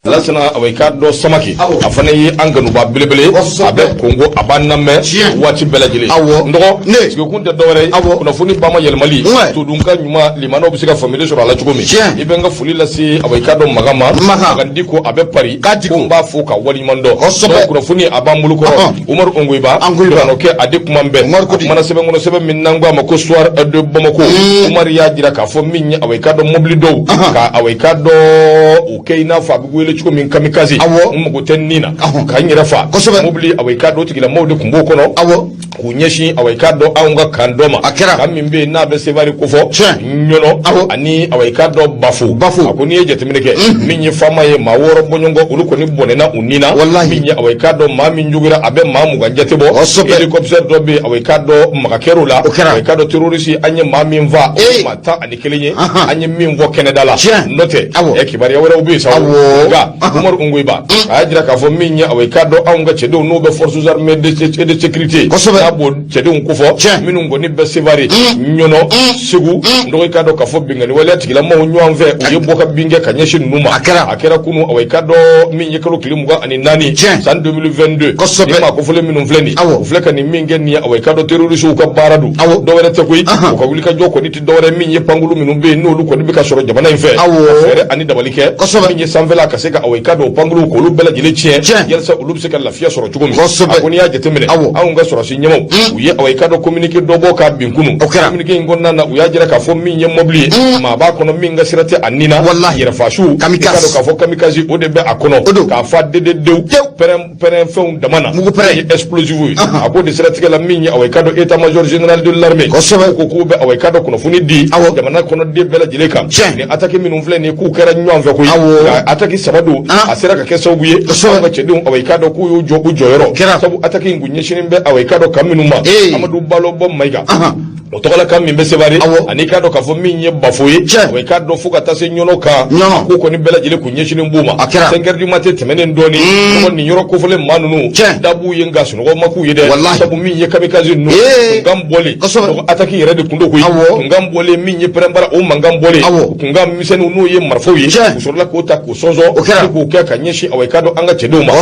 Alasana, awa, i k'a dɔn Samake, a fana ye an kanuba belebele, a bɛ Kongo, a b'an lamɛn waati bɛɛ lajɛlen. N dɔgɔ, sigikun tɛ dɔwɛrɛ ye, kunnafoni ba ma yɛlɛmali todunkan ɲuman, limanaw bɛ se ka faamuyali sɔrɔ a la cogo min. I bɛ n ka foli lase, awa, i k'a dɔn Makan ma, Makan Diko, a bɛ Paris, ko n b'a fo ka waleɲuman dɔn. Kunnafoni a b'an bolo kɔrɔ. Umaru Ongoyiba kɛ a de kuma bɛɛ, a kumana sɛbɛn kɔnɔ, sɛbɛn min n'an ko a ma ko Soir de Bamako. Umaru y'a jira k'a fɔ min ye, awa, i k'a dɔn mobili dɔw ka, awa, i k'a dɔn o kɛ i n'a fɔ a bɛ wele cogo min, kamikaze. N mago tɛ nin na ka n yɛrɛ fa mobili, awa, i k'a dɔn o tigilamɔgɔw de tun b'o kɔnɔ k'u ɲɛsin, awa, i k'a dɔn anw ka camp dɔ ma. A kɛra. Camp min bɛ yen n'a bɛ Sevare kofɔ, Ɲɔnɔ ani, awa, i k'a dɔn Bafo. Bafo. A ko n'i ye jateminɛ kɛ, min ye faama ye, maa 6 bɔɲɔgɔn, olu kɔni bɔnɛna u ni na. Min ye, awa, i k'a dɔn maa min jogira, a bɛ maa 20 jate bɔ. Hélicoptère dɔ bɛ yen, awa, i k'a dɔn maga kɛr'o la. O kɛra. Awa, i k'a dɔn terroriste, an ye maa min fa, o ye maa 11 ye, an ye min fɔ kɛnɛda la. N'o tɛ, ɛ, kibaruya wɛrɛw bɛ yen sa. Nka Umaru Ongoyiba, a y'a jira k'a fɔ min ye, awa, i k'a dɔn anw ka cɛdenw n'u bɛ forces armées de sécurité, n'a b'o cɛdenw kofɔ, minnu kɔni bɛ Sevare, Ɲɔnɔ, Segu, dɔgɔ, i k'a dɔn k'a fɔ binkanni waleya tigilamɔgɔw ɲɔgɔn fɛ, u ye bɔ ka bin kɛ ka ɲɛsin ninnu ma. A kɛra. A kɛra kunu, awa, i k'a dɔn min ye kalo tile 24, san 2022. Ni maa kofɔlen minnu filɛ nin, u filɛ ka nin min kɛ nin ye, awa, i k'a dɔn terroriste ka baara don. Dɔwɛrɛ tɛ koyi, u ka wulikajɔ kɔni tɛ dɔwɛrɛ, min ye pankulu minnu bɛ yen, n'olu kɔni bɛ ka sɔrɔ jamana in fɛ, ka fɛɛrɛ ani dabali kɛ min ye sanfɛla ka se ka, awa, i k'a dɔn pankulu k'olu bɛɛ lajɛlen tiɲɛ, yalisa olu bɛ se ka lafiya sɔrɔ cogo min. A ko n'i y'a jateminɛ, anw ka sɔrɔsi ɲɛmaw, u ye, awa, i k'a dɔn communiqué dɔ bɔ k'a bin kunun. Communiqué in kɔnɔna na, u y'a jira k'a fɔ min ye mobili ye, maa b'a kɔnɔ min ka sira tɛ a ni na, yɛrɛfasiw, i k'a dɔn k'a fɔ kamikaze, o de bɛ a kɔnɔ k'a fa dededew, pɛrɛn pɛrɛn fɛnw dama na, mugu pɛrɛn ye explosif ye. A ko de siratigɛ la, min ye, awa, i k'a dɔn état major général de l'armée ko k'u bɛ, awa, i k'a dɔn kunnafoni di jamana kɔnɔden bɛɛ lajɛlen kan. Ni attaque minnu filɛ nin ye, k'u kɛra ɲɔgɔn fɛ koyi, nka attaque saba don, a sera ka kɛ sababu ye anw ka cɛdenw, awa, i k'a dɔn k'u y'u jɔ u jɔyɔrɔ, sabu attaque in kun ɲɛsinnen bɛ, awa, i k'a dɔn camp minnu ma, Amadu Balo bɔ Mayiga, o tɔgɔla camp min bɛ Sevare, ani k'a dɔn k'a fɔ min ye Bafo ye, o k'a dɔn fo ka taa se Ɲɔnɔ kan, k'u kɔni bɛɛ lajɛlen kun ɲɛsinnen b'u ma. A kɛra. 5 heures du matin tɛmɛnen dɔɔni, tɔgɔ nin yɔrɔ kofɔlen maa ninnu da b'u ye, nka sunɔgɔ ma k'u ye dɛ, sabu min ye kamikaze ninnu kunkan bɔlen, attaque yɛrɛ de kun don koyi. Kunkan bɔlen, min ye pɛrɛnbara, o mankan bɔlen, kunkan misɛnninw n'o ye marifaw ye, u sɔrɔla k'o ta k'o sɔnsɔn k'o kɛ ka ɲɛsin, awa, i k'a dɔn an ka cɛdenw ma.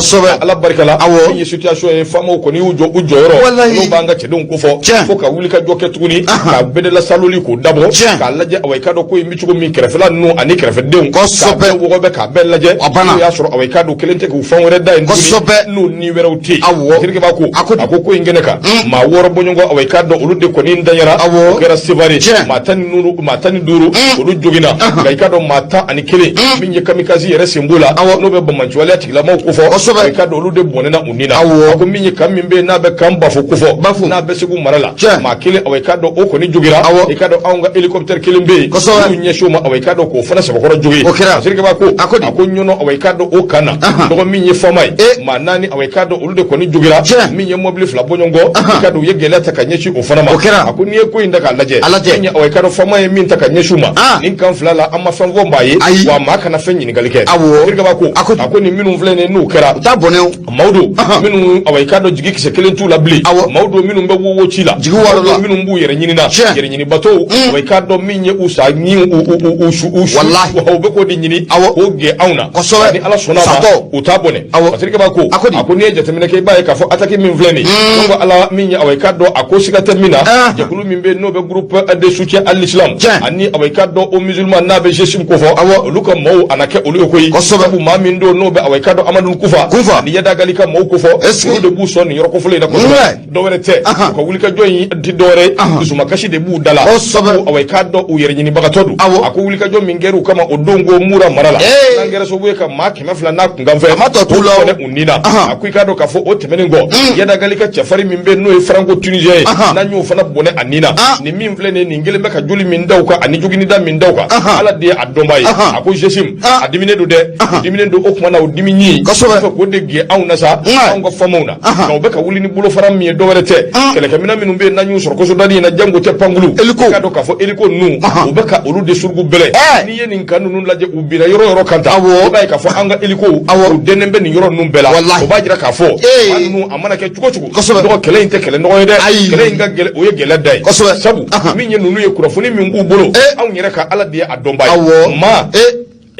Ala barika la, min ye situation ye, faamaw kɔni y'u jɔ u jɔyɔrɔ, n'o b'an ka cɛdenw kofɔ, fo ka wuli ka jɔ kɛ tuguni ka bedela saloli k'o dabɔ k'a lajɛ, awa, i k'a dɔn ko in bɛ cogo min, kɛrɛfɛla ninnu ani kɛrɛfɛdenw, k'a bɛɛ wɔgɔbɛ k'a bɛɛ lajɛ. N'o y'a sɔrɔ, awa, i k'a dɔn kelen tɛ k'u fan wɛrɛ da yen tuguni, n'o ni wɛrɛw tɛ yen. Terikɛba ko, a ko ko in kɛnɛ kan, maa 6 bɔɲɔgɔn, awa, i k'a dɔn olu de kɔni danyara, o kɛra Sevare. Maa 15, maa 15, olu joginna, nka i k'a dɔn maa 11, min ye kamikaze yɛrɛ sen b'o la, n'o bɛ banbaanciwaleya tigilamaw kofɔ, i k'a dɔn olu de bɔnɛna u ni na. A ko min ye camp min bɛ yen n'a bɛ camp Bafo kofɔ, n'a bɛ Segu mara la, maa kelen, awa, i k'a dɔn o kɔni jogira. I k'a dɔn anw ka hélicoptère kelen bɛ yen, n'u ɲɛsin o ma, awa, i k'a dɔn k'o fana sɛbɛkɔrɔ jogi. O kɛra. Sirikɛba ko, a ko Ɲɔnɔ, awa, i k'a dɔn o kan na, dɔgɔ, min ye faama ye, maa 4, awa, i k'a dɔn olu de kɔni jogira. Min ye mobili fila bɔɲɔgɔn, i k'a dɔn u ye gɛlɛya ta ka ɲɛsin o fana ma. O kɛra. A ko n'i ye ko in ta k'a lajɛ, min ye, awa, i k'a dɔn faama ye min ta ka ɲɛsin u ma, nin camp fila la, an ma fɛn fɔ maa ye, wa maa kana fɛn ɲininkali kɛ. Sirikɛba ko, a ko nin minnu filɛ nin ye, n'u kɛra u t'a bɔnɛ o. Maaw don minnu, awa, i k'a dɔn jigi kisɛ kelen t'u la bilen. Maaw don minnu bɛ wo ci la, jigi wɔɔrɔ la, minnu b'u yɛrɛ ɲini na, yɛrɛ ɲinibatɔw, awa, i k'a dɔn min ye u sa ni u su u su, u bɛ k'o de ɲini k'o gɛn anw na. Ni Ala sɔnna a ma, u t'a bɔnɛ. Sirikɛba ko, a ko n'i ye jateminɛ kɛ, i b'a ye k'a fɔ attaque min filɛ nin ye, ko Ala min ye, awa, i k'a dɔn a ko siga tɛ min na, jɛkulu min bɛ yen n'o bɛ groupe de soutien à l'islam ani, awa, i k'a dɔn o musulman n'a bɛ GSIM kofɔ, olu ka maaw, a na kɛ olu ye koyi, sabu maa min don n'o bɛ, awa, i k'a dɔn Amadu Kufa Kufa ni Iyad Ag Ghali ka maaw kofɔ, olu de b'u sɔn nin yɔrɔ kofɔlen in na kosɛbɛ. Dɔwɛrɛ tɛ, u ka wulikajɔ in tɛ dɔwɛrɛ ye, dusumakasi de b'u da la, awa, i k'a dɔn u yɛrɛ ɲinibagatɔ don. A ko wulikajɔ min kɛra u kama o don ko Mura mara la, n'an kɛra sababu ye ka maa 200 n'a kunkan fɛ a ma tɔ t'u la u ni na. A ko i k'a dɔn k'a fɔ o tɛmɛnen kɔ, Iyad Ag Ghali ka cɛfarin min bɛ yen n'o ye franco tunisien ye, n'an y'o fana bɔnɛ a ni na, nin min filɛ nin ye, nin kelen bɛ ka joli min da u kan ani joginida min da u kan, Ala de ye a dɔnbaa ye. A ko GSIM a diminen don dɛ, diminen don. O tuma na o dimi ɲi fɛ k'o de gɛn anw na sa, anw ka faamaw na, nka u bɛ ka wuli ni bolofara min ye, dɔwɛrɛ tɛ, kɛlɛkɛminɛn minnu bɛ yen n'an y'u sɔrɔ kosodali in na, jango tɛ pankulu, hélico, k'a dɔn k'a fɔ hélico ninnu, u bɛ ka olu de suruku bɛlɛ. N'i ye nin camp ninnu lajɛ, u binna yɔrɔ yɔrɔ kan ta, i b'a ye k'a fɔ an ka hélico, u dɛnnen bɛ nin yɔrɔ ninnu bɛɛ la. O b'a jira k'a fɔ maa ninnu, a mana kɛ cogo cogo, dɔgɔ, kɛlɛ in tɛ kɛlɛ nɔgɔ ye dɛ, kɛlɛ in ka gɛlɛn, o ye gɛlɛya da ye, sabu min ye ninnu ye, kunnafoni min b'u bolo, anw yɛrɛ ka Ala de ye a dɔnbaa ye. Maa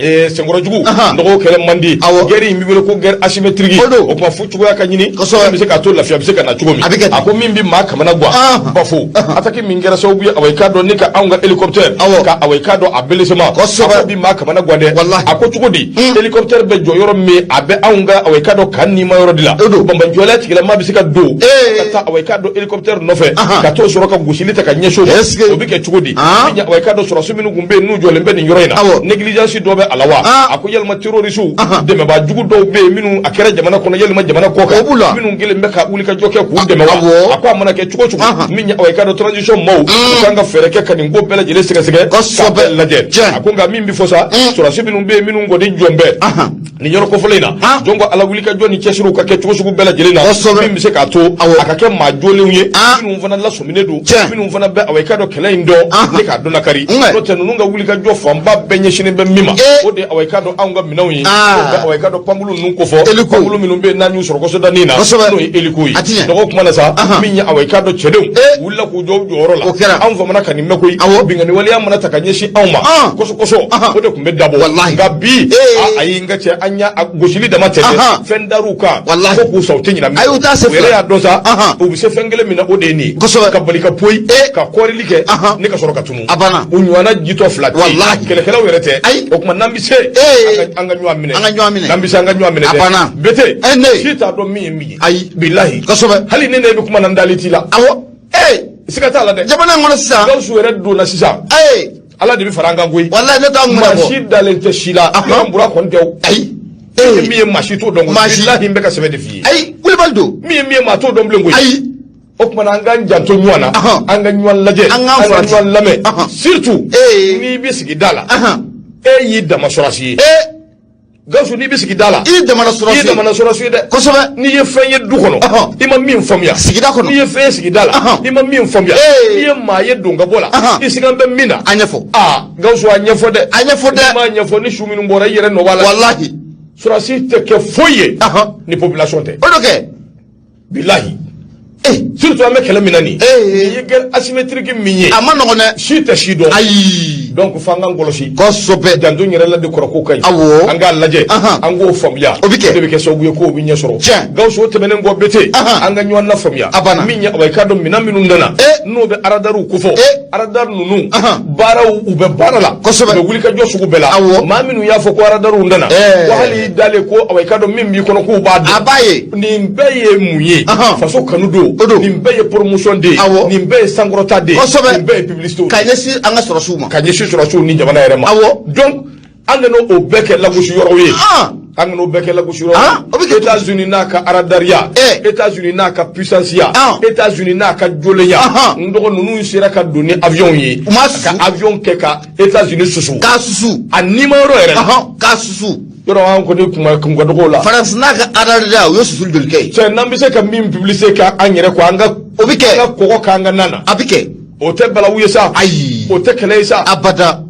Senkɔrɔjugu nɔgɔw kɛlɛ man di. Guerre in bɛ wele ko guerre asymétrique. O don. O tuma fo cogoya ka ɲini min bɛ se k'a to lafiya bɛ se ka na cogo min. A bɛ kɛ ten. A ko min bɛ maa kamana gan, Bafo, attaque min kɛra sababu ye, awa, i k'a dɔn ne ka anw ka hélicoptère ka, awa, i k'a dɔn a blessé ma. A ko bi maa kamana gan dɛ. A ko cogo di? Hélicoptère bɛ jɔ yɔrɔ min, a bɛ anw ka, awa, i k'a dɔn kan nima yɔrɔ de la. O don. Banbanjɔla tigilama bɛ se ka don ka taa, awa, i k'a dɔn hélicoptère nɔfɛ ka t'o sɔrɔ ka gosili ta ka ɲɛsin o ma. Est-ce que O bɛ kɛ cogo di? Min ye, awa, i k'a dɔn sɔrɔdasi minnu tun bɛ yen, n'u jɔlen bɛ nin yɔrɔ in na, négligence dɔ bɛ a la wa? A ko yalima terroristes, dɛmɛbaa jugu dɔw bɛ yen minnu a kɛra jamana kɔnɔ, yalima jamana kɔ kan, O b'u la. minnu kɛlen bɛ ka wulikajɔ kɛ k'u dɛmɛ wa? A ko a mana kɛ cogo o cogo, min ye, awa, i k'a dɔn transition maaw, u kan ka fɛɛrɛ kɛ ka nin ko bɛɛ lajɛlen sɛgɛsɛgɛ k'a bɛɛ lajɛ. A ko nka min bɛ fɔ sa, sɔrɔdasi minnu bɛ yen, minnu kɔni jɔn bɛ nin yɔrɔ kofɔlen in na, jɔn ko Ala, wulikajɔ ni cɛsiriw ka kɛ cogo sugu bɛɛ lajɛlen na min bɛ se k'a to a ka kɛ maa jolenw ye, minnu fana lasɔminen don, minnu fana bɛ, awa, i k'a dɔn kɛlɛ in dɔn ne k'a dɔn lakari. N'o tɛ, ninnu ka wulikajɔ fanba bɛɛ ɲɛsinnen bɛ min ma, o de ye, awa, i k'a dɔn anw ka minɛnw ye, o bɛ, awa, i k'a dɔn pankurun ninnu kofɔ, Hélico. Pankurun minnu bɛ yen n'an y'u sɔrɔ kɔsɔdanin na, n'o ye hélico ye. A ti ɲɛ. Dɔgɔ kuma na sa, min ye, awa, i k'a dɔn cɛdenw wulila k'u jɔ u jɔyɔrɔ la. O kɛra. Anw famana ka nin mɛn koyi. Binkanni waleya mana ta ka ɲɛsin anw ma, kɔsɔ kɔsɔ, o de tun bɛ dabɔ. Nka bi, ayi, n ka cɛ, an y'a a gosili dama tɛ dɛ, fɛn dar'u kan fo k'u sa, u tɛ ɲinɛ min Ayi, u t'a se u yɛrɛ fila. y'a dɔn sa, u bɛ se fɛn kelen min na, o de ye nin ye, ka bali ka poyi ka kɔrili kɛ ne ka sɔrɔ ka tunu. A banna. U ɲɔgɔnna jitɔ fila tɛ yen. Kɛlɛkɛlaw yɛrɛ tɛ. Ayi. O tuma n'an bɛ se, an ka ɲɔgɔn minɛ. An ka ɲɔgɔn minɛ. N'an bɛ se, an ka ɲɔgɔn minɛ A dɛ. banna. Bete Ne. si t'a dɔn min ye min ye. Ayi. Bilahi. Hali ni ne bɛ kuma na, n dalen t'i la. Siga t'a la dɛ. Jamana in kɔnɔ sisan. Gawusu yɛrɛ donna sisan, Ala de bɛ fara an kan koyi. Walahi, ne t'anw Maa minɛ bɔ. si dalen tɛ si la. Yɔrɔ bura kɔni tɛ o. Ayi. Min ye min ye, maa si t'o dɔn koyi. Maa si. Bilahi, n bɛ ka sɛbɛ de f'i ye. Ayi, wulibali don. Min ye min ye, maa t'o dɔn bilen koyi. Ayi. O tuma na, an k'an janto ɲɔgɔn na, an ka ɲɔgɔn lajɛ, An k'an ka farati. ɲɔgɔn lamɛn, surtout n'i bɛ sigida la, e y'i dama sɔrɔsi ye. Gawusu, n'i bɛ sigida la, I damana i sɔrɔsi. y'i damana sɔrɔsi ye dɛ. N'i ye fɛn ye du kɔnɔ, i ma min faamuya. Sigida kɔnɔ. N'i ye fɛn ye sigida la, i ma min faamuya. N'i ye maa ye don ka bɔ la, i sigan bɛ min na. A ɲɛfɔ. Aa Gawusu, a ɲɛfɔ dɛ. A ɲɛfɔ dɛ. N'i m'a ɲɛfɔ, ni su minnu bɔra, i yɛrɛ nɔ b'a la. Sɔrɔsi tɛ kɛ foyi ye ni population tɛ. O dɔ kɛ. Bilahi. Surtout an bɛ kɛlɛ min na nin nin ye guerre asymétrique min ye. A ma nɔgɔn dɛ. Si tɛ si dɔn. Ayi. Donc f'an k'an kɔlɔsi. Janto yɛrɛ la de kɔrɔ ko ka ɲi. An k'a lajɛ, an k'o faamuya. O bɛ kɛ. O de bɛ kɛ sababu ye k'o bɛ ɲɛ sɔrɔ. Gawusu, o tɛmɛnen kɔ, Bete, an ka ɲɔgɔn lafaamuya. A banna. Min ye, awa, i k'a dɔn minɛn minnu nana, n'o bɛ aradariw kofɔ, aradari ninnu, baaraw, u bɛ baara la. U bɛ wulikajɔ sugu bɛɛ la. Maa minnu y'a fɔ ko aradariw nana, ko hali i dalen ko, awa, i k'a dɔn min b'i kɔnɔ k'u b'a dɔn. A b'a ye. Nin bɛɛ ye mun ye? Faso kanu don. O don. Nin bɛɛ ye promotion de ye. Nin bɛɛ ye sankɔrɔta de ye. Nin bɛɛ ye publicité. Ka ɲɛsin an ka sɔrɔsiw ma. Ka ɲɛsin sɔrɔsiw ni jamana yɛrɛ ma. Donc an kana o bɛɛ kɛ lagosi yɔrɔw ye. An kana o bɛɛ kɛ lagosi yɔrɔw ye. O bɛ kɛ. États-Unis n'a ka aradariya, États-Unis n'a ka puissance ya, États-Unis n'a ka jolenya, n dɔgɔ, ninnu sera ka don ni avion ye. U ma susu. Ka avion kɛ ka États-Unis susu. K'a susu. A nima yɔrɔ yɛrɛ la. K'a susu. Yɔrɔ an kɔni kuma kun ka dɔgɔ o la. Faransi n'a ka adamadenya, u ye susuli joli kɛ yen? Cɛ, n'an bɛ se ka min publicité kɛ an yɛrɛ kɔ, an ka O bɛ kɛ. an ka kɔgɔ k'an ka na na. A bɛ kɛ. O tɛ balawu ye sa. Ayi. O tɛ kɛlɛ ye sa. Abada.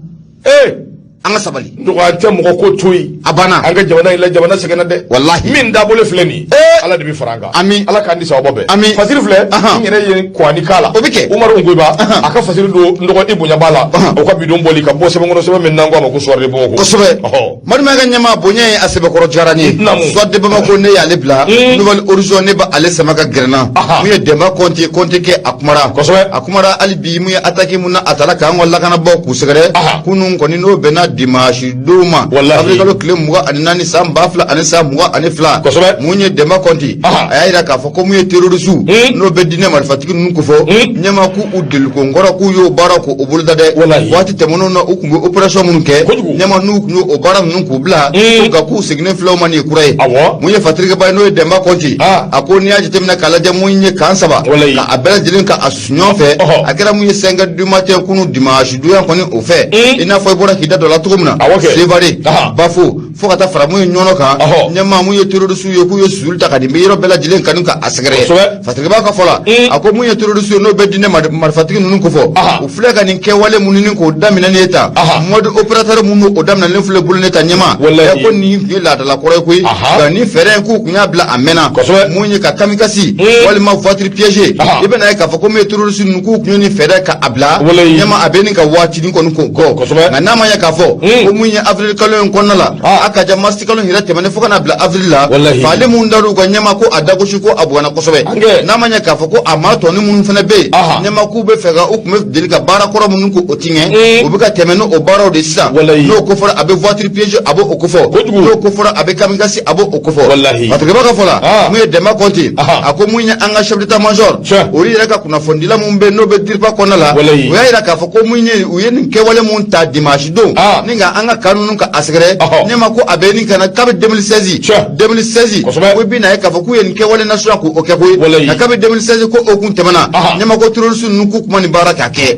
An ka sabali. Dɔgɔ, an tɛ mɔgɔ ko to yen. A banna. An ka jamana in la, jamana sɛgɛnna dɛ. Walahi. Min dabɔlen filɛ nin ye, Ala de bɛ fara an kan. Ami. Ala k'an ni sababa bɛn. Ami. Fasiri filɛ, n yɛrɛ ye kɔni k'a la. O bɛ kɛ. Umaru Nkoyiba, a ka fasiri don, n dɔgɔ, i bonya b'a la. O ka bidon bɔli ka bɔ sɛbɛn kɔnɔ, sɛbɛn min n'an ko a ma ko Soir de Bamako. Madu ka ɲɛmaa bonya ye a sɛbɛkɔrɔ diyara n ye. Soir de Bamako, ne y'ale bila. Nouvel Horizon, ne b'ale sama ka gɛrɛ n na. Mun ye Demba Kɔnte, Kɔnte kɛ, a kumara. A kumara hali bi mun ye attaque mun na a taara k'an ka lakanabaaw k'u sɛgɛrɛ. Kunun kɔni, n'o bɛnna dimanche don ma. Avril kalo tile 24 san 2022. Mun ye Demba Kɔnte, a y'a jira k'a fɔ ko mun ye terroriste, n'o bɛ diinɛ marifatigi ninnu kofɔ, ɲɛmaa k'u deliko nkɔrɔ k'u y'o baara k'o boloda dɛ. Waati tɛmɛnenw na, u tun bɛ opération minnu kɛ, ɲɛmaa n'u tun y'o baara ninnu k'u bila, nka k'u seginnen filɛ o ma, nin ye kura ye. Mun ye fatirikɛba ye, n'o ye Demba Kɔnte, a ko n'i y'a jateminɛ k'a lajɛ mun ye camp saba ka a bɛɛ lajɛlen ka a susu ɲɔgɔn fɛ, a kɛra mun ye 5 heures du matin kunu dimanche donya kɔni o fɛ, i n'a fɔ i bɔra k'i da don a la cogo min na, Sevare, Bafo, Fo ka taa fara mun ye Ɲɔnɔ kan, ɲɛmaa, mun ye terroriste ye, k'u ye susuli ta ka nin bɛ yɔrɔ bɛɛ lajɛlen kanu ka a sɛgɛrɛ. Fatigibaa ka fɔ la, a ko mun ye terroriste ye, n'o bɛ diinɛ marifatigi ninnu kofɔ, u filɛ ka nin kɛwale minnu ni k'o daminɛ nin ye tan, mode opérateur minnu o daminɛlen filɛ bolo ne ta ɲɛmaa, ko nin tun ye laadala kɔrɔ ye koyi. Nka nin fɛɛrɛ in, k'u tun y'a bila a mɛnna, mun ye ka kamikaze walima voiture piégée. I bɛna ye k'a fɔ ko mun ye terroriste ninnu, k'u tun ye nin fɛɛrɛ ka a bila ɲɛmaa, a bɛ nin ka waatinin kɔni ko kɔ. Nka n'a ma ɲɛ k'a fɔ ko mun ye avril kalo in kɔnɔna la, a ka ja mars kalo yɛrɛ tɛmɛnen fo ka na bila avril la, faali mun dar'u ka ɲɛmaa, ko a dagosi ko a bonyana kosɛbɛ. N'a ma ɲɛ k'a fɔ ko a maa tɔni minnu fana bɛ yen ɲɛmaa, k'u bɛ fɛ ka u tun bɛ deli ka baara kɔrɔ minnu k'o tiɲɛ, u bɛ ka tɛmɛ n'o baaraw de sisan. N'o ko fɔra, a bɛ voiture piégée, a b'o kofɔ. N'o ko fɔra, a bɛ kamikaze, a b'o kofɔ. Fatigibaa ka fɔ la, mun ye Dɛnba Kɔnte, a ko mun ye an ka chef d'état major, olu yɛrɛ ka kunnafonidila mun bɛ, n'o bɛ DIRPA kɔnɔna la, o y'a jira k'a fɔ ko mun ye u ye nin kɛwale mun ta dimanche don ni ka an ka camp ninnu ka a sɛgɛrɛ, ɲɛmaa, ko a bɛ nin kana kabi 2016, 2016, ko bi na ye k'a fɔ k'u ye nin kɛwale nasuguya k'o kɛ koyi. Nka kabi 2016 ko o kun tɛmɛna, ɲɛmaa, ko terroriste ninnu k'u kuma nin baara k'a kɛ.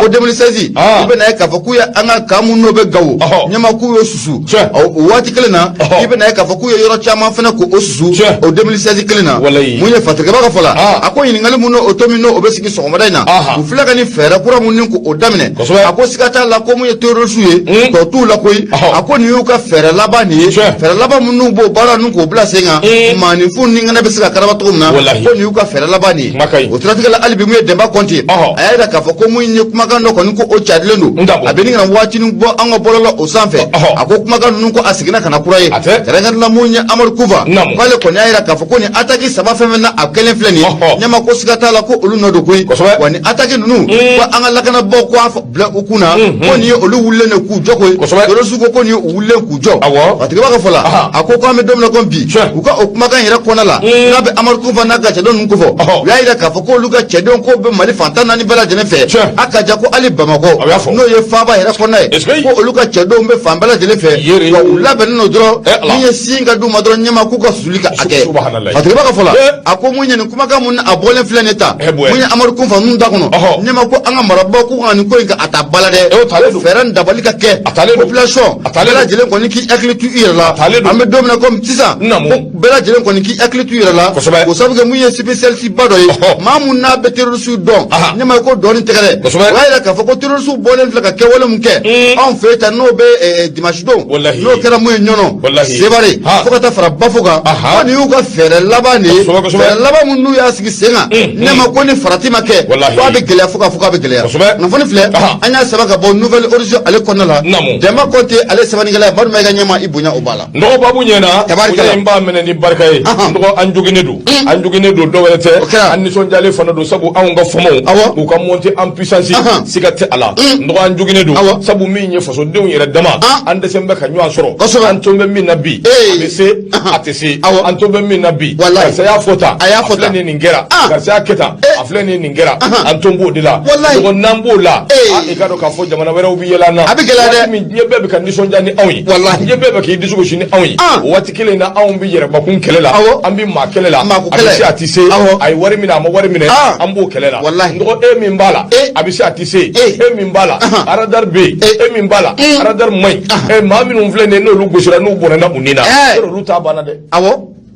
Ko 2016, i bɛna ye k'a fɔ k'u ye an ka camp mun n'o bɛ Gawo, ɲɛmaa, k'u y'o susu o waati kelen na. I bɛna ye k'a fɔ k'u ye yɔrɔ caman fana k'o susu o 2016 kelen na. Mun ye Fatigibaa ka fɔ la, a ko ɲininkali mun n'o to min n'o bɛ sigi sɔgɔmada in na, u filɛ ka nin fɛɛrɛ kura mun ni k'o daminɛ, a ko siga t'a la ko mun ye terroriste ye, tɔ t'u la koyi. A ko nin y'u ka fɛɛrɛ laban nin ye, fɛɛrɛ laban minnu b'o baara ninnu k'o bila sen kan, maaninfin ni ŋana bɛ se ka karaba cogo min na, ko nin y'u ka fɛɛrɛ laban nin ye. O siratigɛ la, hali bi mun ye Dɛnba Kɔnte, a y'a jira k'a fɔ ko mun ye kumakan dɔ kɔni ko o carilen don, a bɛ nin ka waatinin bɔ an ka bɔlɔlɔ o sanfɛ. A ko kumakan ninnu ko a seginna ka na kura ye, kɛrɛnkɛrɛn la mun ye Amadu Kufa, k'ale kɔni y'a jira k'a fɔ ko nin attaque saba fɛn fɛn na a kelen filɛ nin ye, ɲɛmaa, ko siga t'a la ko olu nɔ don koyi. Wa nin attaque ninnu, ko an ka lakanabaaw ko a bila u kun na ko nin ye olu wulilen de k'u jɔ koyi. Terroriste ko nin ye u wulilen k'u jɔ. Fatigibaa ka fɔ la, a ko k'an bɛ don min na komi bi, u ka o kumakan yɛrɛ kɔnɔna la, n'a bɛ Amadu Kufa n'a ka cɛdenw ninnu kofɔ, u y'a jira k'a fɔ k'olu ka cɛdenw ko bɛ Mali fan 14 bɛɛ lajɛlen fɛ. A ka ja ko hali Bamakɔ, n'o ye faaba yɛrɛ kɔnɔna ye, ko olu ka cɛdenw bɛ fan bɛɛ lajɛlen fɛ, wa u labɛnnen don dɔrɔn, min ye sin ka d'u ma dɔrɔn, ɲɛmaa, k'u ka susuli ka a kɛ. Fatigibaa ka fɔ la, a ko mun ye nin kumakan mun a bɔlen filɛ nin ta, mun ye Amadu Kufa ninnu da kɔnɔ, ɲɛmaa, ko an ka marabaaw k'u ka nin ko in ka a ta ba la dɛ, fɛɛrɛ nin dabali ka kɛ, population bɛɛ lajɛlen kɔni k'i hakili to i yɛrɛ la. An bɛ don min na komi sisan, ko bɛɛ lajɛlen kɔni k'i hakili to i yɛrɛ la, k'o sababu kɛ mun ye spécialiste ba dɔ ye, maa mun n'a bɛ terroriste dɔn, ɲɛmaa, ko dɔɔni tɛgɛ dɛ. O y'a jira k'a fɔ ko terroriste bɔlen filɛ ka kɛwale mun kɛ anw fɛ tan, n'o bɛ dimanche don, n'o kɛra mun ye Ɲɔnɔ, Sevare, fo ka taa fara Bafo kan, ko nin y'u ka fɛɛrɛ laban de ye, fɛɛrɛ laban mun n'u y'a sigi sen kan. Ne ma ko ni farati ma kɛ, ko a bɛ gɛlɛya, fo k'a fɔ k'a bɛ gɛlɛya. Kunnafoni filɛ, an y'a sɛbɛn ka bɔ Nouvel Horizon ale kɔnɔna la. Dɛnba Kɔnte ale sɛbɛnnikɛla ye. Madu Mayiga, ɲɛmaa, i bonya o b'a la. N dɔgɔ, babu ɲɛna. Tabarikala. N b'a minɛ ni barika ye. N dɔgɔ, an joginnen don, an joginnen don, dɔwɛrɛ tɛ, an nisɔndiyalen fana don, sabu anw ka famaw, u ka monter en puissance, siga tɛ a la. N dɔgɔ, an joginnen don, sabu min ye fasodenw yɛrɛ dama, an dɛsɛ bɛ ka ɲɔgɔn sɔrɔ. An to bɛ min na bi, a bɛ se, a tɛ se. An to bɛ min na bi, karisa y'a fɔ tan, a y'a fɔ tan, a filɛ nin kɛra, karisa y'a kɛ tan, a filɛ nin kɛra. An to b'o de la. Dɔgɔ, n'an b'o la, i ka dɔn k'a fɔ jamana wɛrɛw bɛ yɛlɛ an na. A bɛ gɛlɛya dɛ. Min diɲɛ bɛɛ bɛ ka nisɔndiya ni anw ye, diɲɛ bɛɛ bɛ k'i dusu gosi ni anw ye, o waati kelen na, anw bɛ yɛrɛbakun kɛlɛ la, an bɛ maa kɛlɛ la, a bɛ se, a tɛ se, a ye wari minɛ, a ma wari minɛ, an b'o kɛlɛ la. Dɔgɔ, e min b'a la, a bɛ se, a tɛ se, e min b'a la, radar bɛ yen, e min b'a la, radar man ɲi. Maa minnu filɛ nin ye, n'olu gosira, n'u bɔnɛna u ni na, olu ta banna dɛ.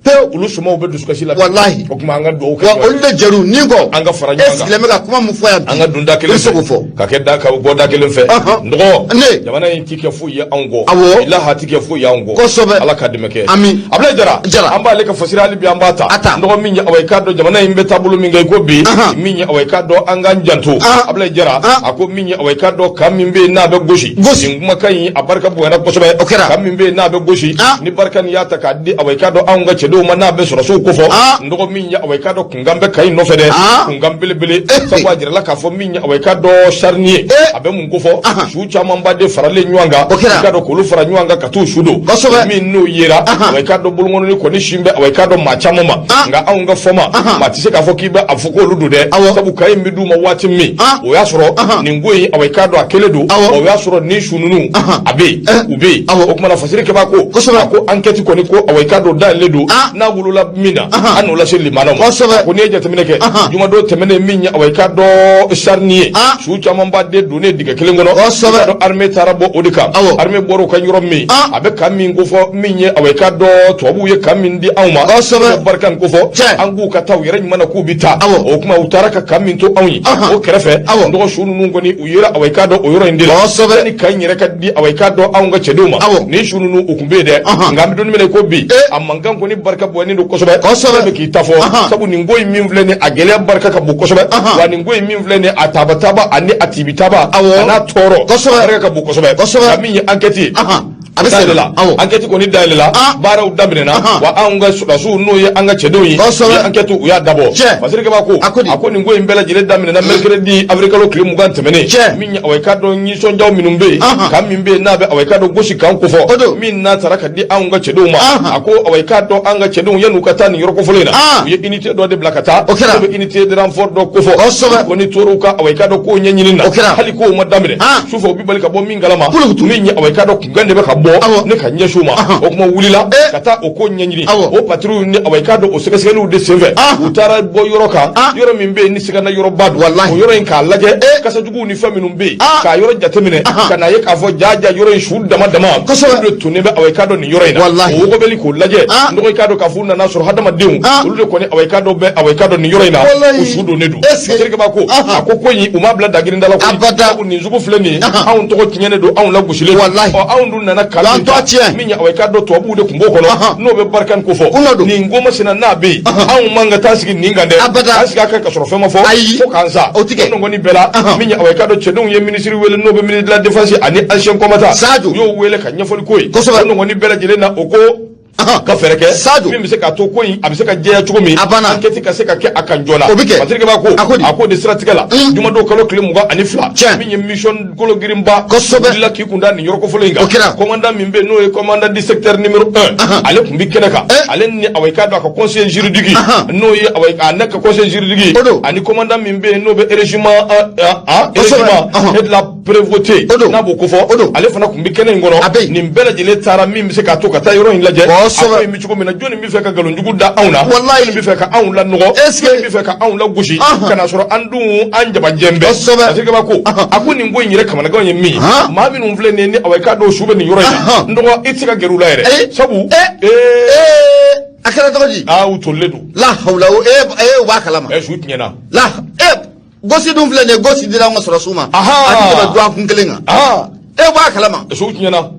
Pewu. Olu somaw bɛ dusukasi la. Walahi. O tuma, an ka dugawu kɛ. Wa olu de jɛru ni kɔ. An ka fara ɲɔgɔn kan. E sigilen bɛ ka kuma min fɔ yan bi. An ka don da kelen fɛ. I bɛ se k'o fɔ. Ka kɛ da ka bɔ da kelen fɛ. N dɔgɔ. Ne. Jamana in ti kɛ foyi ye anw kɔ. Bilahi, a ti kɛ foyi ye anw kɔ. Kosɛbɛ. Ala ka dɛmɛ kɛ. Ami. Abulayi Jara. Jara. An b'ale ka fasiri hali bi, an b'a ta. A ta. N dɔgɔ, min ye awa, i k'a dɔn jamana in bɛ taabolo min kɛ i ko bi. Min ye awa, i k'a dɔn an k'an janto. Abulayi Jara. A ko min ye awa, i k'a dɔn camp min bɛ yen n'a bɛ gosi. Gosi. Nin kumakan in, a barika bonyana kosɛbɛ. O kɛra. Camp min bɛ yen n'a bɛ gosi. Ni barika nin y'a ta k'a di awa, i k'a dɔn anw ka cɛdenw ma, n'a bɛ sɔrɔsiw kofɔ. N dɔgɔ, min ye awa, i k'a dɔn kunkan bɛ camp in nɔfɛ dɛ, kunkan belebele, sabu a jirala k'a fɔ min ye awa, i k'a dɔn charnier, a bɛ mun kofɔ, su camanba de faralen ɲɔgɔn kan, i k'a dɔn k'olu fara ɲɔgɔn kan ka t'u su don. Min n'o yera, awa, i k'a dɔn bolokɔnɔni kɔni sin bɛ awa, i k'a dɔn maa caman ma. Nka anw ka fɔma, maa tɛ se k'a fɔ k'i bɛ a fɔ k'olu don dɛ, sabu camp in bɛ d'u ma waati min, o y'a sɔrɔ nin ko in, awa, i k'a dɔn a kelen don, o y'a sɔrɔ nin su ninnu a bɛ yen, u bɛ yen. O kumana, fasiri kɛba ko, a ko enquête kɔni ko awa, i k'a dɔn dayɛlɛlen don, n'a wolola min na, an n'o lase limanaw ma. Ko n'i ye jateminɛ kɛ jumadon tɛmɛnen, min ye awa, i k'a dɔn charnier, su caman camanba de donnen dingɛ kelen kɔnɔ. Kosɛbɛ. I k'a dɔn armée taara bɔ o de kan. Armée bɔra o kan yɔrɔ min, a bɛ camp min kofɔ, min ye awa i k'a dɔn tubabuw ye camp min di anw ma. Kosɛbɛ. N'o Barkhane kofɔ. An k'u ka taa u yɛrɛ ɲuman na k'u bɛ taa. O tuma u taara ka camp min to anw ye. O kɛrɛfɛ. N dɔgɔ su ninnu kɔni u yera awa i k'a dɔn o yɔrɔ in de la. Yanni camp in yɛrɛ ka di awa i k'a dɔn anw ka cɛdenw ma. Nin su ninnu u tun bɛ yen dɛ. Nka an bɛ don min na i ko bi. A mankan kɔni barika bonyalen don kosɛbɛ. Kosɛbɛ. Bɛɛ bɛ k'i ta fɔ. Sabu nin ko in min filɛ nin ye, a gɛlɛya barika ka bon kosɛbɛ. Wa nin ko in min filɛ nin ye, a tabataba ani a tibitaba. A n'a tɔɔrɔ. Kosɛbɛ. A barika ka bon kosɛbɛ. Kosɛbɛ. Nka min ye enquête ye. A bɛ sen dayɛlɛla. Enquête kɔni dayɛlɛla. Baaraw daminɛna. Wa anw ka sɔrɔdasiw n'o ye an ka cɛdenw ye. Kosɛbɛ. U ye enquête u y'a dabɔ. Fasirikɛ b'a ko. A ko di? A ko nin ko in bɛɛ lajɛlen daminɛna mercredi avril kalo tile 20 tɛmɛnen. Min ye awa i k'a dɔn nisɔndiyaw minnu bɛ yen. Camp min bɛ yen n'a bɛ awa i k'a dɔn Gosi camp kofɔ. O don. Min n'a taara ka di anw ka cɛdenw ma. A ko awa i k'a dɔn an ka cɛdenw yan'u ka taa nin yɔrɔ kofɔlen in na. U ye unité dɔ de bila ka taa. O kɛra. N'o bɛ unité de renfort dɔ kofɔ. Kosɛbɛ. U kɔni tor'u ka awa i k'a dɔn kow ɲɛɲini na. O kɛra. Hali kow ma daminɛ. Sufɛ u bɛ bali ka bɔ min kalama. Kulukutu. Min ye awa i k'a dɔn kunkan de bɛ ka bɔ. Ne ka ɲɛsin u ma. O kuma wulila. Ka taa o ko ɲɛɲini. O patrouille ni awa i k'a dɔn o sɛgɛsɛgɛliw de senfɛ. U taara bɔ yɔrɔ kan. Yɔrɔ min bɛ yen ni sigana yɔrɔba don. Walahi. O yɔrɔ in k'a lajɛ. Kasajuguw ni fɛn minnu bɛ yen. K'a yɔrɔ jateminɛ. Ka n'a ye k'a fɔ jaa jaa yɔrɔ in su dama dama. Kosɛbɛ. Olu de tonnen bɛ awa i k'a dɔn nin yɔrɔ in na. Walahi. O wɔgɔbɛli k'o lajɛ. N dɔgɔ i k'a dɔn k'a fɔ u nana sɔrɔ hadamadenw. Olu de kɔni awa i k'a dɔn bɛ awa i k'a dɔn nin yɔrɔ in na. Walahi. U su donnen don. Est-ce que Fasirikɛba ko. A ko ko in u m'a bila dagirinda la koyi. Abada. Sabu nin sugu filɛ nin ye. Anw tɔgɔ tiɲɛnen don, anw lagosilen don. Walahi. Ɔ anw dun nana kalan K'an min ta, tɔgɔ tiɲɛ. min ye awa i k'a dɔn tubabuw de tun b'o kɔnɔ. N'o bɛ Barkhane ko fɔ. U nɔ don. Nin ko masina n'a bɛ yen. Anw man ka taa sigi nin kan dɛ. Abada. K'an sigi a kan ka sɔrɔ fɛn ma fɔ. Ayi. Fo k'an sa. O ti kɛ. O kɔni bɛɛ la. Min ye awa i k'a dɔn cɛdenw ye minisiri wele n'o bɛ ministre de la défense ani ancien combattant. Sadio. U y'o wele ka ɲɛfɔli k'o ye. Kosɛbɛ. O kɔni bɛɛ lajɛlen na o ko. Ka fɛɛrɛ kɛ. Sadio. Min bɛ se k'a to ko in a bɛ se ka jɛya cogo min. A banna. Enquête ka se ka kɛ a kan joona. O bɛ kɛ. Patrick b'a ko. A ko di? A ko de siratigɛ la. Jumadon kalo tile 22. Tiɲɛ. Min ye mission kolo girinba. Kosɛbɛ. Wulila k'i kun da nin yɔrɔ kofɔlen in kan. O kɛra. Commandant min bɛ yen n'o ye commandant du secteur numéro 1. Ale tun bɛ kɛnɛ kan. Ale ni awa i k'a dɔn a ka conseiller juridique. N'o ye awa a ne ka conseiller juridique. O don. Ani commandant min bɛ yen n'o bɛ régiment Kosɛbɛ. régiment et de la prévôté. O don. N'a b'o kofɔ. O don. Ale fana tun bɛ kɛnɛ in kɔnɔ. A bɛ yen. Nin bɛɛ lajɛlen taara min bɛ se k'a to ka taa yɔrɔ in lajɛ. Kosɛbɛ. A ko in bɛ cogo min na jɔnni bɛ fɛ ka nkalonjugu da anw na. Walahi. Jɔnni bɛ fɛ ka anw lanɔgɔ. Est-ce que Jɔnni bɛ fɛ ka anw lagosi. Ka n'a sɔrɔ an dun an jabajɛ bɛɛ. Kosɛbɛ. Parce que ko a ko nin ko in yɛrɛ kamanagan ye min ye. Maa minnu filɛ nin ye ni awa i k'a dɔn su bɛ nin yɔrɔ in na. N dɔgɔ i tɛ se ka gɛrɛ u la yɛrɛ. Ayi. Sabu. A kɛra cogo di? Aa u tolilen don. La hawla o e u b'a kalama. Ɛ su tiɲɛna. La gosi dun filɛ nin ye gosi dira an ka sɔrɔsiw ma. A ti tɛmɛ dɔgɔkun kelen kan. E u b'a kalama. Su tiɲɛna.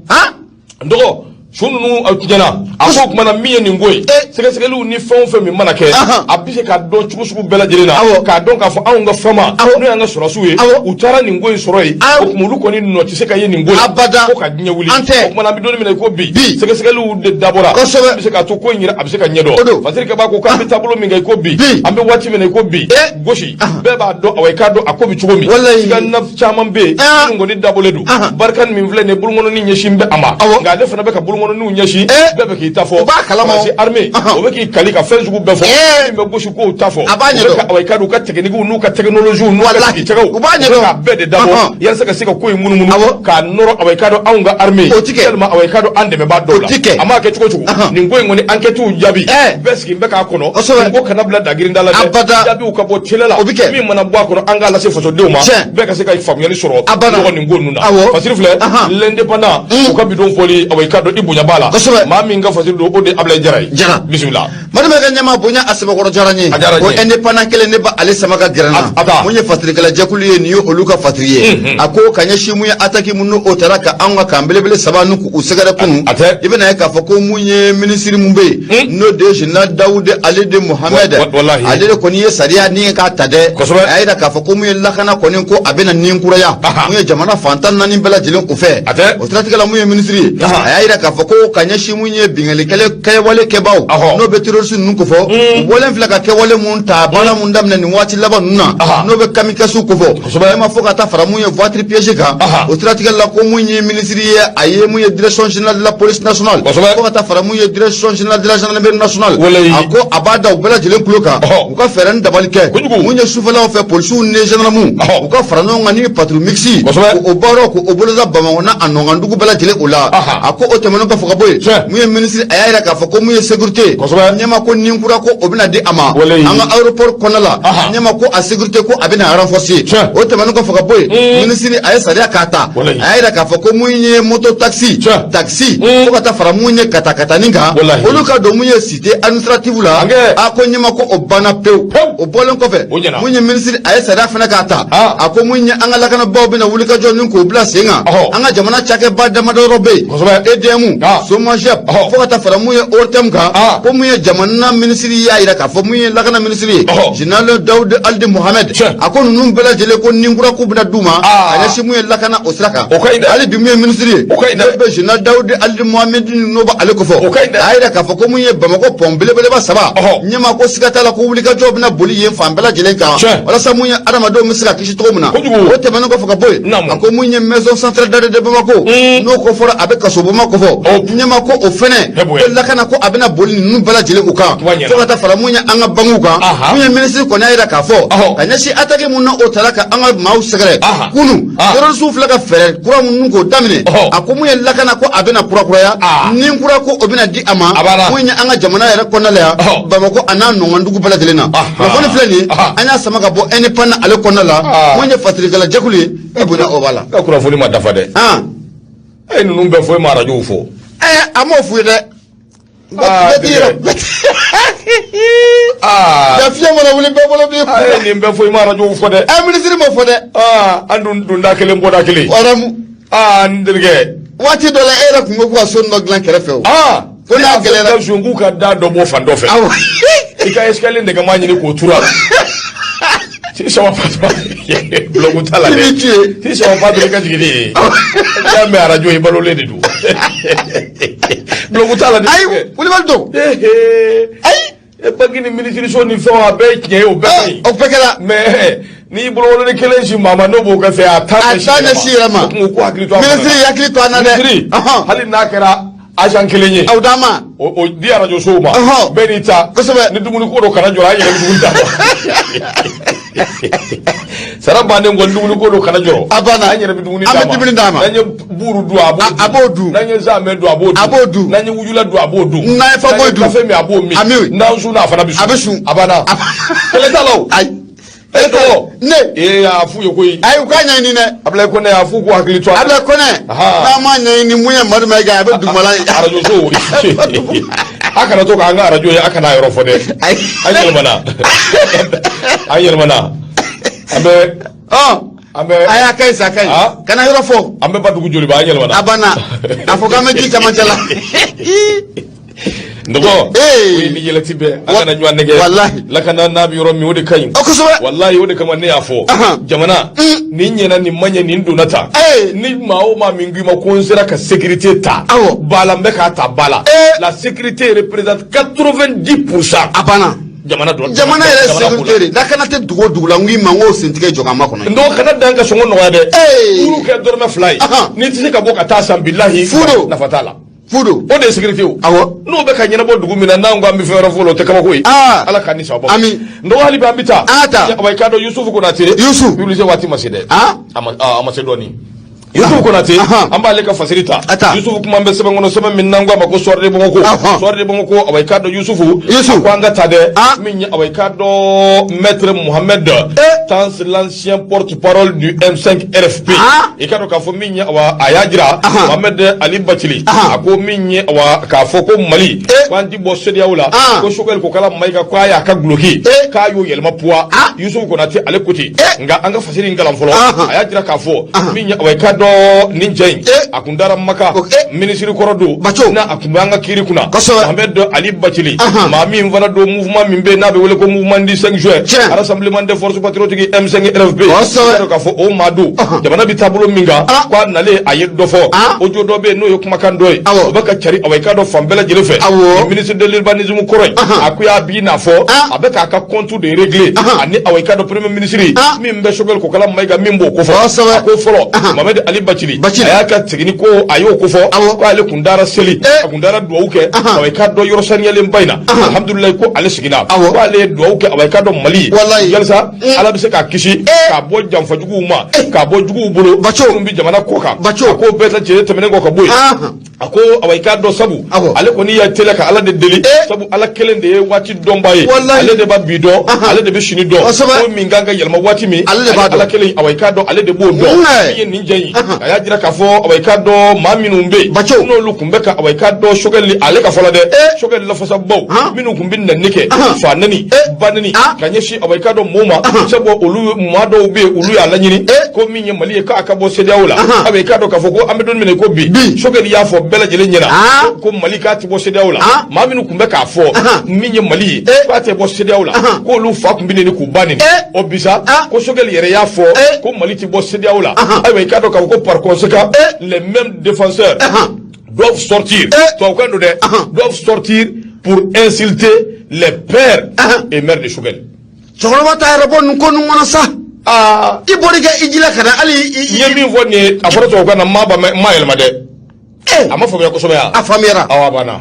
N dɔgɔ su ninnu tiɲɛna a ko o tuma na min ye nin ko ye sɛgɛsɛgɛliw ni fɛn o fɛn min mana kɛ a bɛ se k'a dɔn cogo sugu bɛɛ lajɛlen na k'a dɔn k'a fɔ anw ka fama n'o y'an ka sɔrɔsiw ye u taara nin ko in sɔrɔ yen o tuma olu kɔni nɔ tɛ se ka ye nin ko la Abada. fo ka diɲɛ wuli An tɛ. o tuma na an bɛ don min na i ko bi Bi. sɛgɛsɛgɛliw de dabɔra Kosɛbɛ. a bɛ se k'a to ko in yɛrɛ a bɛ se ka ɲɛdɔn O don. Fasirikɛ b'a ko k'an bɛ taabolo min kan i ko bi Bi. an bɛ waati min na i ko bi gosi bɛɛ b'a dɔn awa i k'a dɔn a ko bɛ cogo min Walayi. sigana caman bɛ yen minnu kɔni dabɔlen don Barkhane min filɛ nin ye bolokɔnɔni ɲɛsin bɛ a ma nka ale fana bɛ ka bolokɔnɔniw ɲɛsin bɛɛ bɛ k'i ta fɔ U b'a kalama o. Faransi armée o bɛ k'i kali ka fɛn sugu bɛɛ fɔ min bɛ gosi kow ta fɔ A b'a U bɛ ɲɛdɔn. ka awa i k'a dɔn u ka technique n'u ka technologie n'u ka Walahi. sigicɛgɛw U b'a u bɛ ɲɛdɔn. k'a bɛɛ de dabɔ yalasa ka se ka ko in munumunu k'a nɔrɔ awa i k'a dɔn anw ka armée O ti kɛ. yalima awa i k'a dɔn an dɛmɛbaa dɔw la O ti kɛ. a m'a kɛ cogo cogo nin ko in kɔni enquête jaabi bɛɛ sigi bɛ k'a kɔnɔ Kosɛbɛ. nin ko kana bila dagirinda la dɛ Abada. jaabiw ka bɔ teliya la O bɛ kɛ. min mana bɔ a kɔnɔ an k'a lase fasodenw ma Tiɲɛ. bɛɛ ka se ka faamuyali sɔrɔ A banna. ɲɔgɔn nin ko ninnu na Awɔ. Fasiri filɛ l'indépendant u ka bidon fɔli awa i k'a dɔn i bonya b'a la Kosɛbɛ. maa min ka fasiri don o de ye Ablaye Jara ye Jara. bisimila Mali ka ɲɛmaa bonya a sɛbɛkɔrɔ diyara n ye A diyara n o ye. indépendant kelen ne ba ale sama ka gɛrɛ n A na taa. mun ye fatirikɛla jɛkulu ye nin ye olu ka fatiri ye a ko ka ɲɛsin mun ye ataki mun n'o taara ka anw ka kan belebele saba n'u k'u sɛgɛrɛ kunun A tɛ. i bɛna ye k'a fɔ ko mun ye minisiri mun bɛ yen n'o de ye général Dawude ale de Mohamed Walahi. ale de kɔni ye sariya ni k'a ta dɛ Kosɛbɛ. a y'a yira k'a fɔ ko mun ye lakana kɔni ko a bɛna nin kuraya mun ye jamana fan 14 bɛɛ lajɛlen o fɛ A tɛ. o siratigɛ la mun ye minisiri ye a y'a yira k'a fɔ ko ka ɲɛsin mun ye binkanni kɛlɛ kɛwale kɛbaw n'o bɛ terroriste ninnu kofɔ u bɔlen filɛ ka kɛwale mun ta baara mun daminɛ nin waati laban ninnu na n'o bɛ kamikaze kofɔ Kosɛbɛ. e ma fɔ ka taa fara mun ye voiture piégée kan Aha. o siratigɛ la ko mun ye minisiri ye a ye mun ye direction générale de la police nationale Kosɛbɛ. fo ka taa fara mun ye direction générale de la gendarmerie nationale Walayi. a ko a b'a da u bɛɛ lajɛlen tulo kan Ɔhɔ. u ka fɛɛrɛ ni dabali kɛ Kojugu. mun ye sufɛlaw fɛ polisiw ni gendarmew Ɔhɔ. u ka fara ɲɔgɔn kan ni patrouille mixte Kosɛbɛ. o baaraw k'o boloda Bamakɔ n'a a nɔkandugu bɛɛ lajɛlen o la Aha. a ko o tɛmɛnen kɔfɛ ka bɔ yen, mun ye minisiri a y'a yira k'a fɔ ko mun ye sécurité, ɲɛma ko nin kura ko o bɛna di a ma an ka aéroport kɔnɔna la, ɲɛma ko a sécurité ko a bɛna renforcer. O tɛmɛnen kɔfɛ ka bɔ yen, minisiri a ye sariya k'a ta, a y'a yira k'a fɔ ko mun ye moto taxi, taxi, fo ka taa fara mun ye katakatanin kan, olu ka don mun ye cité administrative la, a ko ɲɛma ko o banna pewu. O bɔlen kɔfɛ, mun ye minisiri a ye sariya fana k'a ta, a ko mun ye an ka lakanabaaw bɛna wulikajɔ ni k'o bila sen kan an ka jamana cakɛba damadɔ yɔrɔ bɛ yen, EDM, SOMAGEP, fo ka taa fara mun ye ORTM kan, ko mun ye jamana minisiri y'a yira k'a fɔ mun ye lakana minisiri ye, général Dawud Aldi Mohamed, a ko ninnu bɛɛ lajɛlen ko nin kura k'u bɛna d'u ma ka ɲɛsin mun ye lakana o sira kan. Hali bi mun ye minisiri ye, ne bɛ général Dawud Aldi Mohamed n'o b'ale kofɔ, a y'a yira k'a fɔ ko mun ye Bamakɔ pɔn belebeleba 3, ɲɛma ko siga t'a la ko wulikajɔ bɛna boli yen fan bɛɛ lajɛlen kan walasa mun ye adamadenw bɛ se ka kisi cogo min na. O tɛmɛnen kɔfɛ ka bɔ yen, a ko mun ye maison centrale d'arrêt de Bamako, n'o ko fɔra a bɛ kasobonba kofɔ, ɲɛma ko o fɛnɛ ko lakana ko a bɛna boli ninnu bɛɛ lajɛlen u kan, fo ka taa fara mun ye an ka bankiw kan. Mun ye minisiri kɔni y'a yira k'a fɔ ka ɲɛsin attaque mun na o taara ka an ka maaw sɛgɛrɛ kunun, terrorisiw filɛ ka fɛɛrɛ kura minnu k'o daminɛ, a ko mun ye lakana ko a bɛna kurakuraya, ni kura ko o bɛna di a ma mun ye an ka jamana yɛrɛ kɔnɔna la yan, Bamakɔ a n'a nɔngɔndugu bɛɛ lajɛlen na. Kunnafoni filɛ nin ye, an y'a sama ka bɔ Indépendant ale kɔnɔna la, mun ye fasirikɛla jɛkulu ye, e bonya o b'a la. Ka kunnafoni ma dafa dɛ. A ye ninnu bɛɛ fɔ, e ma arajow fɔ. A m'o f'u ye dɛ. Fiɲɛ mana wuli bɛɛ bolo b'i kun. A ye nin bɛɛ fɔ, i ma arajow fɔ dɛ. Minisiri m'o fɔ dɛ. An dun dunda kelen bɔda kelen. N terikɛ. Waati dɔ la e yɛrɛ tun ko k'u ka so dɔ dilan kɛrɛfɛ o. Ko n'a gɛlɛyara sun k'u ka da dɔ bɔ fan dɔ fɛ. I ka escalier nɛgɛma ɲini k'o turu a la. Si sama patron bulɔku t'a la dɛ. Si sama patron i ka jigin ne ye. I y'a mɛn arajo i balolen de don. Bulɔku t'a la dɛ. Ayi, wulibali don. Ayi. E banki ni minisiriso ni fɛnw a bɛɛ ye tiɲɛ ye, o bɛɛ ka ɲi. O bɛɛ kɛra. Mais n'i bolo woloni kelen si maa ma n'o b'o kɛ fɛ a t'a ɲɛ si yɛrɛ ma. O tun ko hakili to a Minisiri hakili to an na dɛ. Minisiri, hali n'a kɛra agent kelen ye. Aw d'a ma. O di arajo sow ma. Bɛɛ n'i ta. Kosɛbɛ. Ni dumuni ko don kana jɔrɔ, an yɛrɛ bɛ dumuni d'a ma. Sara bannen kɔ, dumuni ko don kana jɔrɔ. A banna. An yɛrɛ bɛ dumuni d'a ma. An bɛ dumuni d'a ma. N'an ye buuru dun a b'o dun. A b'o dun. N'an ye zamɛ dun a b'o dun. A b'o dun. N'an ye wujula dun a b'o dun. N'an ye fakoyi dun. N'an ye kafe min a b'o min. A min. N'an sunna a fana bɛ sun. A bɛ sun. A banna. Kɛlɛ t'a la o. Ayi. E tɔgɔ. Ne. Ee a f'u ye koyi. Ayi, u k'a ɲɛɲini dɛ. Abulayi Kɔnɛ a f'u k'u hakili to a la. Abulayi Kɔnɛ. N'a ma ɲɛɲini mun ye Madu Mayiga a bɛ dugumala ye. Arajo so. A kana to k'an ka arajo ye, a kana a yɔrɔ fɔ dɛ. Ayi. An yɛlɛmana. An yɛlɛmana. An bɛ. An bɛ. Ayi, a ka ɲi sa, a ka ɲi. Kana yɔrɔ fɔ. An bɛ Badugu Joliba, an yɛlɛmana. A banna. A fɔ k'an bɛ ji camancɛ la. Dɔgɔ, o ye ni yɛlɛti bɛɛ, an kana ɲɔgɔn nɛgɛ. Walahi. Lakana n'a bɛ yɔrɔ min, o de ka ɲi. Kosɛbɛ. Walahi, o de kama ne y'a fɔ. Jamana, nin ɲɛna, nin ma ɲɛ, nin donna tan. Ni maa o maa min k'i ma ko n sera ka sécurité ta. Ba la, n bɛ k'a ta ba la. La sécurité représente 90%. A banna. Jamana dɔ. Jamana yɛrɛ sécurité de lakana tɛ dugu o dugu la, n k'i ma n k'o sentigɛ jɔ ka makɔnɔ. N dɔgɔ, kana dan ka sɔngɔ nɔgɔya dɛ. Furu kɛ dɔrɔmɛ 2 ye. N'i tɛ se ka bɔ ka taa san, bilahi. Furu. Nafa t'a la. Fudu. O de ye sécurité o. Awɔ. N'o bɛ ka ɲɛnabɔ dugu min na, n'an ko an bɛ fɛn wɛrɛ fɔ o la, o tɛ kabako ye. Ala k'an ni sababa. Ami. N dɔgɔ, hali bi an bɛ taa. An ka taa. Awa, i k'a dɔn Yusufu Konate. Yusufu. Publicité waati ma se dɛ. A ma se dɔɔnin. Yusufu Konate, an b'ale ka fasiri ta. Yusufu kuma bɛ sɛbɛn kɔnɔ, sɛbɛn min n'an ko a ma ko Soir de Bamako. Soir de Bamako, awa i k'a dɔn Yusufu. Yusufu. Ko an ka ta dɛ. Min ye awa i k'a dɔn Maître Mohamed Tans, l'ancien porte-parole du M5 RFP. I k'a dɔn k'a fɔ min ye awa a y'a jira Mohamed Ali Bacili. A ko min ye awa k'a fɔ ko Mali ko an ti bɔ CEDEAO la. Ko Choguel Kokala Mayiga ko a y'a ka guloki k'a y'o yɛlɛma poids. Yusufu Konate ale ko ten. Nka an ka fasiri in kalan fɔlɔ. A y'a jira k'a fɔ min ye awa i k'a dɔn nin cɛ in a kun dara Maka minisiri kɔrɔ don, n'a a kun bɛ an ka kiiri kunna. Mohamed Ali Bacili, maa min fana don mouvement min bɛ yen n'a bɛ wele ko mouvement du 5 juin, rassemblement des forces patriotiques M5 RFP, k'a fɔ o maa don jamana bɛ taabolo min kan, ko a nalen a ye dɔ fɔ. Audio dɔ bɛ yen n'o ye kumakan dɔ ye, o bɛ ka cari awa i k'a dɔn fan bɛɛ lajɛlen fɛ. Ni ministre de l'urbanisme kɔrɔ in, a ko y'a b'i n'a fɔ a bɛ k'a ka compte de régler ani awa i k'a dɔn premier ministre min bɛ Choguel Kokala Mayiga min b'o kofɔ. A ko fɔlɔ Mohamed Ali Bacili a y'a ka segin ko a y'o kofɔ ko ale kun dara seli, a kun dara duwawu kɛ awa i k'a dɔn yɔrɔ saniyalenba in na, alhamdulilayi, ko ale seginna, ko ale ye duwawu kɛ awa i k'a dɔn Mali yalisa Ala bɛ se k'a kisi k'a bɔ janfa juguw ma, k'a bɔ juguw bolo minnu bɛ jamana kɔ kan. A ko bɛɛ lajɛlen tɛmɛnen kɔ ka bɔ yen, A ko awa, i k'a dɔn, sabu Awɔ. ale kɔni y'a teliya ka Ala de deli, sabu Ala kelen de ye waati dɔnba ye. Walahi. Ale de b'a bi dɔn, ale de bɛ sini dɔn. Ko min kan ka yɛlɛma waati min, Ale de b'a dɔn. Ala kelen, awa, i k'a dɔn, ale de b'o dɔn. Min ye nin jɛ in, a y'a jira k'a fɔ, awa, i k'a dɔn, maa minnu bɛ yen Baco. n'olu tun bɛ ka, awa, i k'a dɔn, Choguel, ale ka fɔ la dɛ, Choguel lafasabaw minnu tun bɛ nɛni kɛ, fa nɛni, ba nɛni, ka ɲɛsin, awa, i k'a dɔn, mɔɔw ma, sabu olu maa dɔw bɛ yen, olu y'a laɲini ko min ye Mali ye, k'a ka bɔ CEDEAO la. Awa, i k'a dɔn k'a fɔ ko an bɛ don min na i ko bi, Bi. Choguel y'a fɔ bɛɛ lajɛlen ɲɛna ko Mali k'a tɛ bɔ CEDEAO la. Maa minnu tun bɛ k'a fɔ min ye Mali ye k'a tɛ bɔ CEDEAO la, k'olu fa tun bɛ neni, k'u ba neni. O bisa ko Choguel yɛrɛ y'a fɔ ko Mali tɛ bɔ CEDEAO la. Ayiwa, i k'a dɔn k'a fɔ ko par conséquent, les mêmes défenseurs doivent sortir, tubabukan don dɛ, doivent sortir pour insulter les pères et mères de Choguel. Cɛkɔrɔba t'a yɛrɛ bɔ nin ko ninnu kɔnɔ sa. Aa. I bɔr'i ka i ji la ka na hali I ye min fɔ nin ye, a fɔra tubabukan na, maa ba ma yɛlɛma dɛ. A ma faamuya kosɛbɛ yan. A faamuyara. Awɔ, a banna.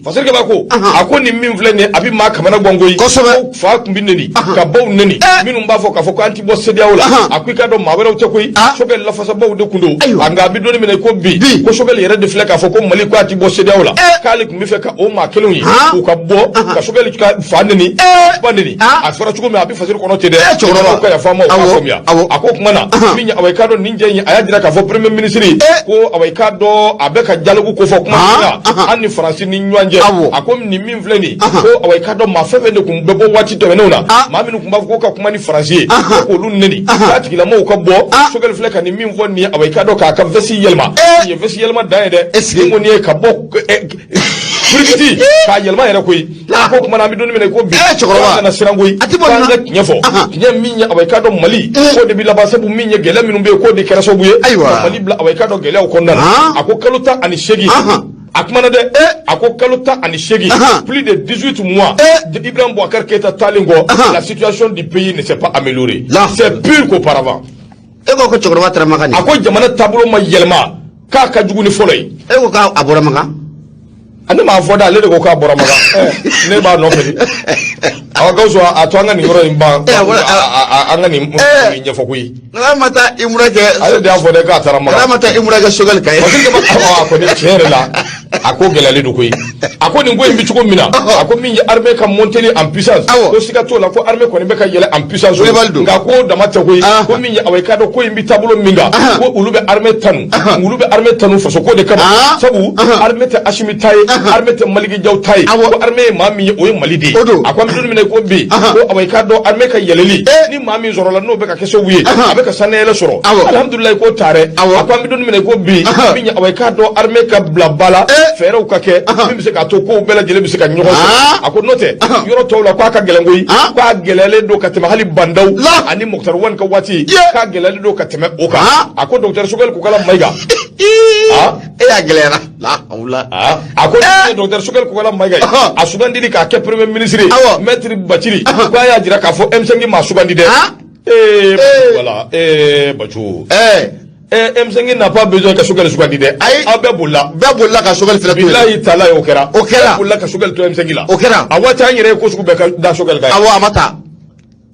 Fasirikɛba ko a ko nin min filɛ nin ye, a bɛ maa kamana gan koyi. Ko fa tun bɛ neni ka baw neni, minnu b'a fɔ k'a fɔ ko an ti bɔ CEDEAO la. A ko i k'a dɔn, maa wɛrɛw tɛ koyi, Choguel lafasabaw de tun don. Nka a bɛ don min na i ko bi, ko Choguel yɛrɛ de filɛ k'a fɔ ko Mali ko a ti bɔ CEDEAO la, k'ale tun bɛ fɛ ka o maa kelenw ye u ka bɔ ka Choguel ka fa neni, ba neni. A fɔra cogo min, a bɛ fasiri kɔnɔ ten dɛ. Cɛkɔrɔba. Ka yafa n ma, o k'a faamuya. A ko o tuma na min ye, awa, i k'a dɔn, nin jɛ in, a y'a jira k'a fɔ premier ministre ko, awa, i k'a dɔn, a bɛ ka dialogue ko fɔ kuma min na an ni Faransi ni ɲɔgɔn cɛ. A ko nin min filɛ nin, ko, awa, i k'a dɔn, maa fɛn fɛn de tun bɛ bɔ waati tɛmɛnenw na, maa minnu tun b'a fɔ ko ka kuma ni Faransi ye, ko k'olu neni, k'a tigilamɔgɔw ka bɔ. Choguel filɛ ka nin min fɔ nin ye, awa, i k'a dɔn, k'a ka veste yɛlɛma, nin ye veste yɛlɛma dan ye dɛ. Est-ce que Nin kɔni ye ka bɔ firikiti k'a yɛlɛma yɛrɛ koyi. A ko o tuma na, an bɛ don min na i ko bi, Cɛkɔrɔba. k'an kana siran koyi. A ti bɔ nin k'an na. ka tiɲɛ fɔ, tiɲɛ min ye, awa, i k'a dɔn, Mali k'o de bi laban, sabu min ye gɛlɛya minnu bɛ yen, k'o de kɛra sababu ye ka Mali bila, awa, i k'a dɔn, gɛlɛyaw kɔnɔna na. A ko kalo 18, a kumana dɛ, a ko kalo 18, plus de 18 mois, Ibrahim Boubacar Keïta taalen kɔ, la situation du pays ne s'est pas améliorée, c'est pire qu'auparavant. E ko ko cɛkɔrɔba taara Makan A nin. ko jamana taabolo ma yɛlɛma, k'a ka jugu ni fɔlɔ ye. E ko k'a bɔra Makan. Ne m'a fɔ dɛ, ale de ko k'a bɔra Makan. Ne b'a nɔfɛ de. Awa Gawusu, a to an ka nin yɔrɔ in ban, an ka nin ɲɛfɔ koyi. N'a ma taa Imura kɛ. Ale de y'a fɔ dɛ k'a taara Makan. N'a ma taa Imura kɛ Choguel kan ye. Parce que a kɔni, tiɲɛ yɛrɛ la, a ko gɛlɛyalen don koyi. A ko nin ko in bɛ cogo min na, a ko min ye armée ka monter en puissance, ko siga t'o la ko armée kɔni bɛ ka yɛlɛ en puissance. Wulibali don. Nka ko dama tɛ koyi. Ko min ye, awa, i k'a dɔn, ko in bɛ taabolo min kan, ko olu bɛ armée tanu, olu bɛ armée tanu fasoko de kama, sabu armée tɛ Assimi ta ye, armée tɛ Malick Diaw ta ye, ko armée ye maa min ye, o ye Mali de ye. O don. A ko an bɛ don min na i ko bi, ko, awa, i k'a dɔn, armée ka yɛlɛli ni maa min sɔrɔla, n'o bɛ ka kɛ sababu ye a bɛ ka sanayɛlɛ sɔrɔ, alihamudulilayi, k'o taarɛ. A ko an bɛ don min na i ko bi, min ye, awa, i k'a dɔn, armée ka bila ba la, fɛɛrɛw ka kɛ min bɛ se k'a to kow bɛɛ lajɛlen bɛ se ka ɲɔgɔn sɔrɔ. A ko n'o tɛ, yɔrɔ tɔw la, k'a ka gɛlɛn koyi, k'a gɛlɛyalen don ka tɛmɛ hali Bah N'Daw ani Moctar Ouane ka waati, k'a gɛlɛyalen don ka tɛmɛ o kan. A ko docteur Choguel Kokalla Maïga. E y'a gɛlɛyara la hawula. A ko docteur Choguel Kokalla Maïga ye, a sugandili k'a kɛ premier ministre ye, maître Bathily, k'a y'a jira k'a fɔ M5 m'a sugandi dɛ. Voilà, Baco. M5 n'a pas besoin ka Choguel sugandi dɛ. Ayi. Aw bɛɛ bolila. Bɛɛ bolila ka Choguel fɛnɛ to yen. Bilahi taala, o kɛra. O kɛra. Bɛɛ bolila ka Choguel to M5 la. O kɛra. A waati, an yɛrɛ ye ko sugu bɛɛ ka da Choguel kan. Awɔ, a ma taa.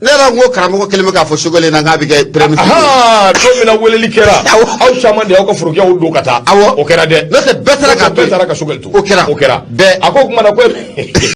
Ne yɛrɛ ko karamɔgɔ kelen bɛ k'a fɔ Choguel ɲɛna k'a bɛ kɛ premier ministre ye. Don min na weleli kɛra, aw caman de y'aw ka forokiyaw don ka taa. O kɛra dɛ. N'o tɛ, bɛɛ taara k'a to Bɛɛ yen. taara ka Choguel to. O kɛra. O kɛra. Bɛɛ. A ko o kuma na ko